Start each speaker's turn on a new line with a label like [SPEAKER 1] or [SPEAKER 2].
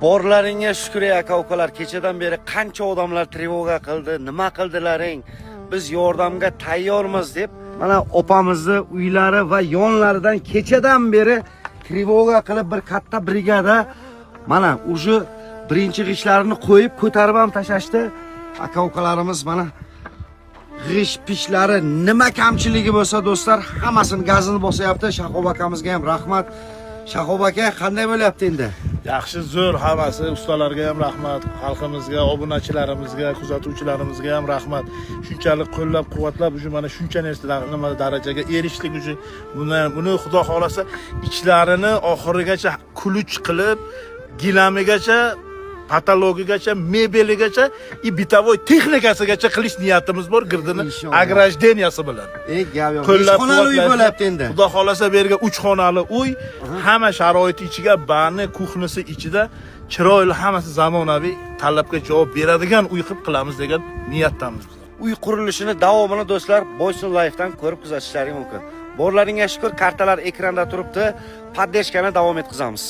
[SPEAKER 1] Borlaringga shukur, ey aka ukalar. Kechadan beri qancha odamlar тревога qildi, nima qildilaring, biz yordamga tayyormiz deb. Mana opamizni uylari va yonlaridan kechadan beri тревога qilib, bir katta brigada mana уже birinchi g'ishtlarini qo'yib, ko'tarib ham tashlashdi. Aka ukalarimiz mana g'isht pishlari nima kamchiligi bo'lsa, do'stlar, hammasini gazini bosyapti. Shahob akamizga ham rahmat. Shahob aka, qanday bo'lyapti endi?
[SPEAKER 2] Yaxshi, zo'r hammasi. Ustalarga ham rahmat, xalqimizga, obunachilarimizga, kuzatuvchilarimizga ham rahmat. Shunchalik qo'llab quvvatlab уже mana shuncha narsa, nima darajaga erishdik уже. Buni xudo xohlasa, ichlarini oxirigacha ключ qilib, gilamigacha, потолок igacha, mebeligacha и бытовой texnikasigacha qilish niyatimiz bor, girdini
[SPEAKER 1] Inshaalloh.
[SPEAKER 2] Ограждения si bilan.
[SPEAKER 1] Ey, gap yo'q.
[SPEAKER 2] Qo'llab
[SPEAKER 1] Besh xonali uy
[SPEAKER 2] quvvatlashni-
[SPEAKER 1] bo'lyapti endi.
[SPEAKER 2] Xudo xohlasa, bu yerga uch xonali uy, hamma sharoiti ichiga, bani, кухня si ichida, chiroyli, hammasi zamonaviy talabga javob beradigan uy qilib qilamiz degan niyatdamiz biz.
[SPEAKER 1] Uy qurilishini davomini, do'stlar, Boysun Life'dan ko'rib kuzatishlaring mumkin. Borlaringga shukur, kartalar ekranda turibdi. Поддержка ni davom etkazamiz.